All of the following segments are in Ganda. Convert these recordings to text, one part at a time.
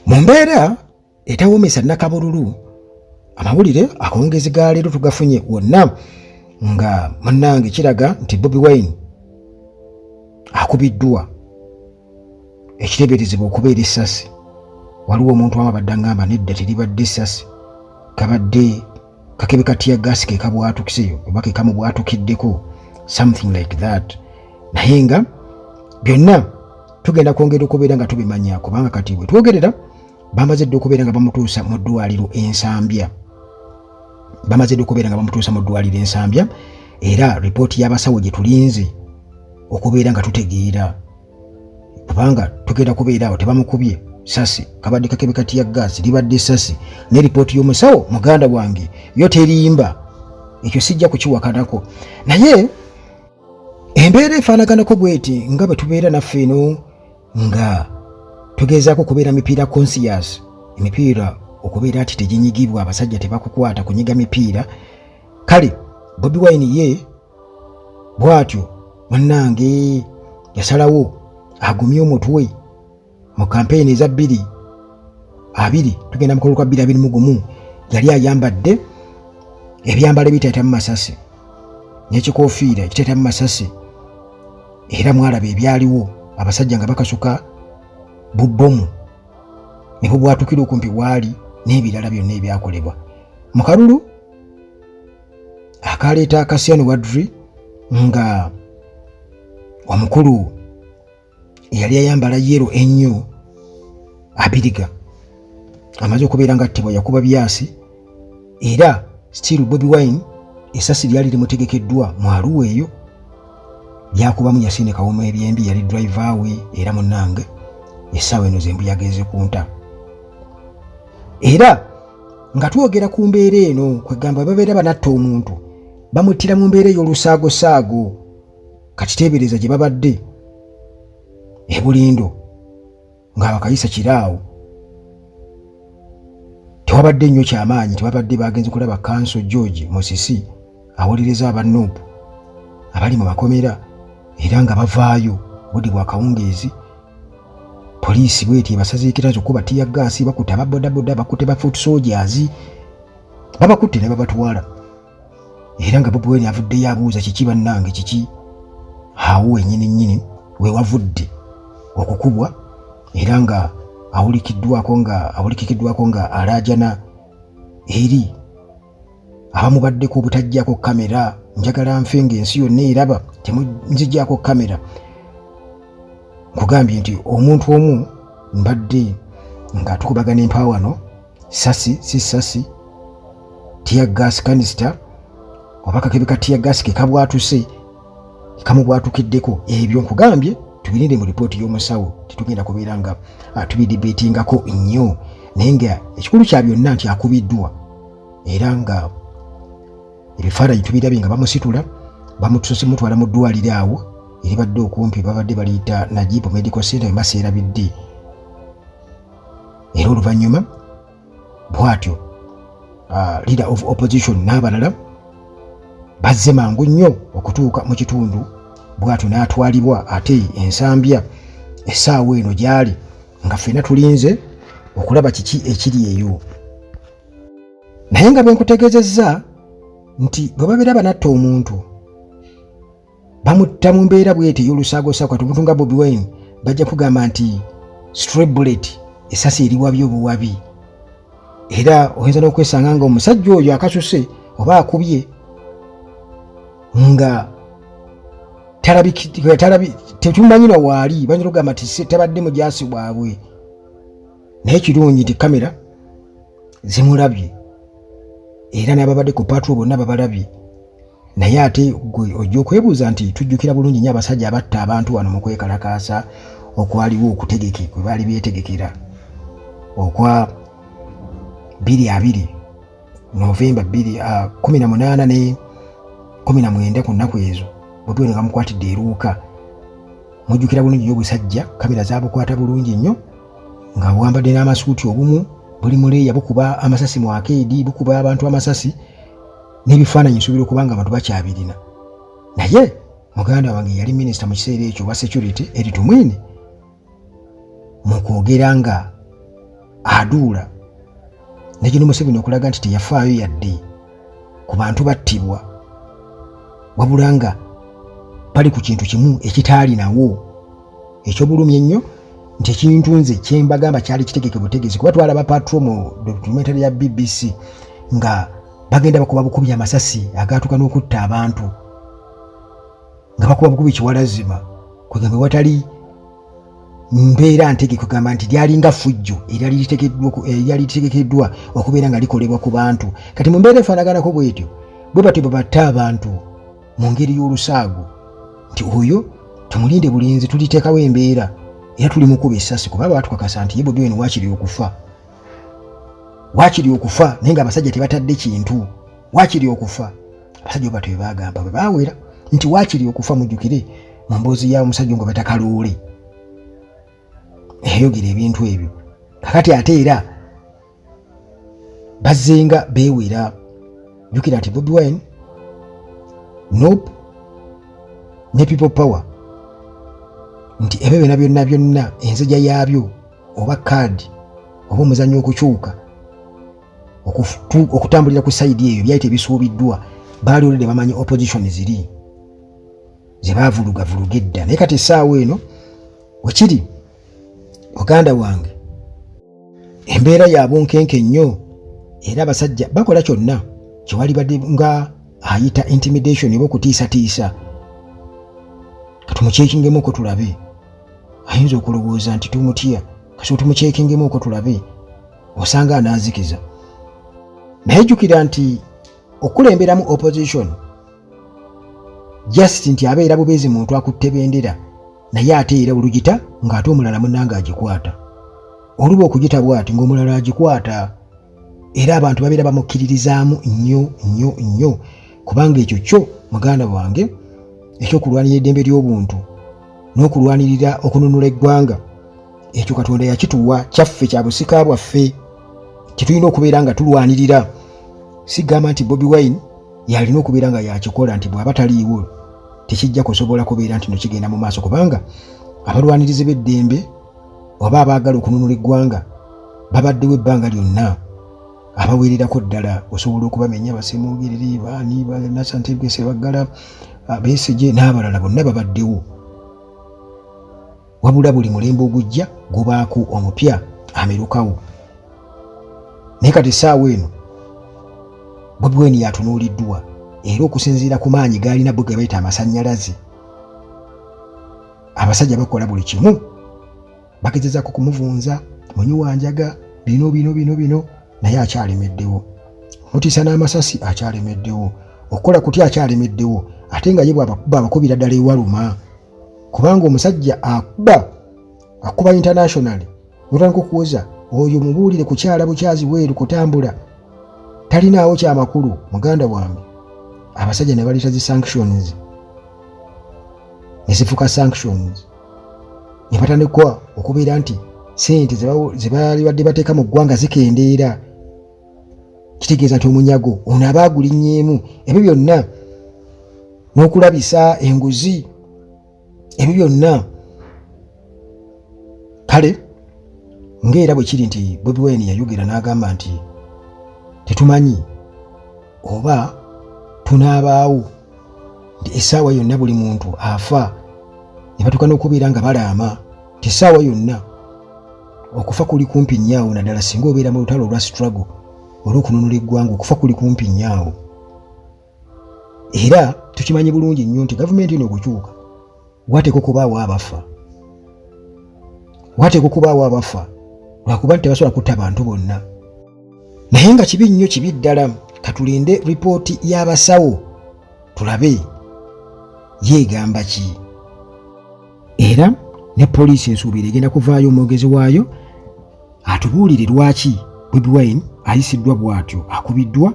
Mu mbeera etawoomesa nnakabululu, amawulire akawungezi ga leero tugafunye wonna nga munnange kiraga nti Bobi Wine akubiddwa ekiteeberezebwa okubeera essasi. Waliwo omuntu amu abadde angamba nedda, teribadde essasi, kabadde kakebe ka tear gas ke kabwatukiseyo oba ke kamubwatukiddeko, something like that. Naye nga byonna tugenda kwongera okubeera nga tubimanya, kubanga kati bwe twogerera bamaze dda okubeera nga bamutuusa mu ddwaliro Ensambya. Bamaze dda okubeera nga bamutuusa mu ddwaliro Ensambya, era ripooti y'abasawo gye tulinze okubeera nga tutegeera, kubanga tugenda kubeera awo tebamukubye sasi, kabadde kakebe ka tear gas, libadde sasi. Ne ripooti y'omusawo, muganda wange, yo terimba, ekyo sijja kukiwakanako. Naye embeera efaanaganako bweti nga bwe tubeera naffe eno nga tugezaako okubeera mipiira conscious, emipiira okubeera nti teginyigibwa, abasajja tebakukwata kunyiga mipiira. Kale Bobi Wine ye bw'atyo munnange yasalawo agumye omutwe mu kampeyini eza 2020, tugenda mu kalulu ka 2021. Yali ayambadde ebyambalo ebiteetamu masasi n'ekikoofiira ekiteetamu masasi, era mwalaba ebyaliwo, abasajja nga bakasuka bubbomu ne bubwatukira okumpi waali n'ebirala byonna ebyakolebwa mu kalulu akaleeta Kassiano Wadri, nga omukulu eyali ayambala yellow ennyo Abiriga amaze okubeera nga attibwa, yakuba byasi. Era still Bobi Wine esasi lyali limutegekeddwa mu Aluwa eyo, lyakubamu Yasine Kawoma ebyembi, yali driver we. Era munnange essaawa eno zembuyaga ezikunta. Era nga twogera ku mbeera eno, kwegamba babeera banatta omuntu, bamuttira mu mbeera ey'olusaagosaago. Kati teebereza gye babadde ebulindo ng'abakayisa kiraawo, tewabadde nnyo kyamaanyi, tebabadde bagenze kulaba Kanso George Musisi awolereza aba NUP abali mu makomera, era nga bavaayo budde bwa kawungeezi, poliisi bweti ebasaziikira okuba tear gas, bakutte ababodaboda, bakutte ba foot soldiers, babakutte ne babatwala. Era nga Bobi Wine avuddeyo abuuza, "Kiki bannange, kiki?" Awo wenyini nnyini we wavudde okukubwa, era nga awulikiddwako nga awulikikiddwako nga alaajana eri abamubaddeko obutajjako kamera: "Njagala nfe ng'ensi yonna eraba, temunzijjako kamera." Nkugambye nti omuntu omu mbadde nga tukubagana empawa wano, sasi si sasi, tear gas canister oba kakebe ka tear gas ke kabwatuse, kamubwatukiddeko. Ebyo nkugambye tubirinde mu ripooti y'omusawo, tetugenda kubeera nga tubidebatingako nnyo. Naye nga ekikulu kya byonna nti akubiddwa, era nga ebifaananyi tubirabye nga bamusitula, bamutusose mutwala mu ddwaliro awo eribadde okumpi, babadde baliyita Najib Medical Center emaseerabidde. Era oluvannyuma bw'atyo leader of opposition n'abalala bazze mangu nnyo okutuuka mu kitundu, bw'atyo n'atwalibwa ate Ensambya essaawa eno gy'ali, nga ffenna tulinze okulaba kiki ekiri eyo. Naye nga bwe nkutegeezezza nti bwe babeera banatta omuntu, bamutta mu mbeera bweti ey'olusaagosaago. Kati omuntu nga Bobi Wine bajja kugamba nti stray bullet, esasi eriwabye obuwabi, era oyinza n'okwesanga nga omusajja oyo akasuse oba akubye nga tetumanyi na waali, bayinza okugamba nti tabadde mujaasi bwabwe. Naye kirungi nti kamera zimulabye, era n'ababadde ku patrol bonna babalabye. Naye ate gwe ojja okwebuuza nti tujjukira bulungi nnyo abasajja abatta abantu wano mu kwekalakaasa okwaliwo okutegeke kwe baali beetegekera okwa 2020, Novemba 18 ne 19. Ku nnaku ezo Bobi Wine bamukwatidde eruuka. Mujjukira bulungi nnyo obusajja, kamera zabukwata bulungi nnyo nga bwambadde n'amasuuti, obumu buli muleeya, bukuba amasasi mu akeedi, bukuba abantu amasasi, n'ebifaananyi nsuubira okuba nga abantu bakyabirina. Naye muganda wange yali minisita mu kiseera ekyo owa security, Elly Tumwine, mu kwogera nga Aduula ne gino Museveni okulaga nti teyafaayo yadde ku bantu battibwa, wabula nga bali ku kintu kimu ekitaalinawo ekyobulumi ennyo, nti ekintu nze kyembagamba kyali kitegeke butegesi, kuba twalaba patro mu documentary ya BBC nga bagenda bakuba bukubi amasasi agaatuka n'okutta abantu, nga bakuba bukubi kiwalazima, kwegamba watali mbeera ntege, kugamba nti lyalinga fujjo eryali litegekeddwa okubeera nga likolebwa ku bantu. Kati mu mbeera efaanaganako bwetyo, bwe batyo bwe batta abantu mu ngeri y'olusaago, nti oyo tumulinde bulinzi, tuliteekawo embeera era tulimukuba essasi, kuba baatukakasa nti ye Bobi Wine waakiri okufa, waakiri okufa, naye nga abasajja tebatadde kintu, waakiri okufa. Abasajja batyo bwe baagamba, bwe baawera nti waakiri okufa. Mujjukire mu mboozi ya omusajja nga batakaluule eyogera ebintu ebyo. Kakati ate era bazzenga beewera. Jjukira nti Bobi Wine, NUP ne People Power, nti ebyo byonna byonna byonna enzija yaabyo oba kaadi oba omuzannyo okukyuka okutambulira ku sayidi eyo byali tebisuubiddwa. Baali olede bamanyi opposition ziri ze baavulugavuluga edda, naye kati essaawa eno wekiri, muganda wange, embeera ya bunkenke nnyo, era abasajja bakola kyonna kyewalibadde nga ayita intimidation oba okutiisatiisa. Katumukyekingemu tulabe, ayinza okulowooza nti tumutya, kasi tumukyekingemu tulabe, osanga anaazikiza. Naye jjukira nti okulemberamu opposition just nti abeera bubeezi muntu akutte bendera, naye ate era olugita ng'ate omulala munnange agikwata, oluba okugita bw'ati ng'omulala agikwata, era abantu babeera bamukkiririzaamu nnyo nnyo nnyo, kubanga ekyo kyo, muganda wange, ekyokulwanira eddembe ly'obuntu n'okulwanirira okununula eggwanga, ekyo Katonda yakituwa, kyaffe, kya busika bwaffe, kyetulina okubeera nga tulwanirira. Sigamba nti Bobi Wine yalina okubeera nga yakikola, nti bw'aba taliiwo tekijja kusobola kubeera nti no kigenda mu maaso, kubanga abalwanirizi b'eddembe oba abaagala okununula eggwanga babaddewo ebbanga lyonna, abaweererako ddala. Osobola okubamenya, Basemwogerere, baani, Nasantebwese, Baggala, Besigye n'abalala bonna babaddewo, wabula buli mulembe ogujja gubaako omupya amerukawo. Naye kati essaawa eno Bobi Wine yatunuuliddwa, era okusinziira ku maanyi g'alina, bwe ge bayita amasannyalaze, abasajja bakola buli kimu, bagezezaako kumuvunza munywi wa njaga, bino bino bino bino, naye akyalemeddewo. Mutiisa n'amasasi, akyalemeddewo. Okukola kutya, akyalemeddewo. Ate nga ye bw'abakuba abakubira ddala ewaluma, kubanga omusajja akuba akuba international, notandika okuwoza oyo mubuulire kukyala bukyazi bweru kutambula talinaawo kyamakulu. Muganda wange, abasajja ne baleeta zi sanctions, ne zifuuka sanctions, ne batandikwa okubeera nti sente ze baali badde bateeka mu ggwanga zikendeera, kitegeeza nti omunyago ono aba agulinnyeemu. Ebyo byonna n'okulabisa enguzi, ebyo byonna. Kale ng'era bwe kiri nti Bobi Wine yayogera n'agamba nti tetumanyi oba tunaabaawo, nti essaawa yonna buli muntu afa, ne batuuka n'okubeera nga balaama nti essaawa yonna okufa kuli kumpi nnyo awo, naddala singa obeera mu lutalo olwa struggle olw'okununula eggwanga, okufa kuli kumpi nnyo awo. Era tukimanyi bulungi nnyo nti gavumenti eno okukyuka wateeka okubaawo abafa, wateeka okubaawo abafa, lwakuba nti tebasobola kutta bantu bonna. Naye nga kibi nnyo, kibi ddala. Katulinde ripooti y'abasawo tulabe yeegamba ki, era ne poliisi ensuubira egenda kuvaayo, omwogezi waayo atubuulire lwaki Bobi Wine ayisiddwa bw'atyo, akubiddwa,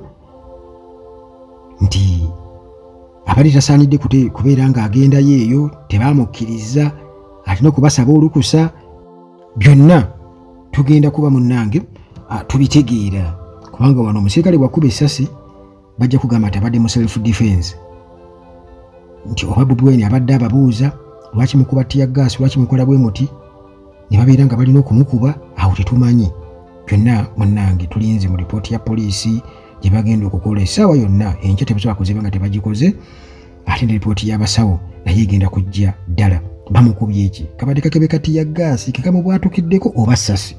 nti abadde tasaanidde kubeera ng'agendayo eyo, tebamukkiriza, alina okubasaba olukusa. Byonna tugenda kuba, munnange, tubitegeera, kubanga wano omusirikale bwakuba essasi bajja kugamba nti abadde mu self defense, nti oba Bobi Wine abadde ababuuza lwaki mukuba tear gas, lwaki mukola bwe muti, ne babeera nga balina okumukuba. Awo tetumanyi. Byonna munnange tulinze mu lipooti ya poliisi gye bagenda okukola essaawa yonna, enkya tebusobola kuziba nga tebagikoze. Ate ne lipooti y'abasawo naye egenda kujja. Ddala bamukubye eki? Kabadde kakebe ka tear gas kekamubwatukiddeko oba sasi?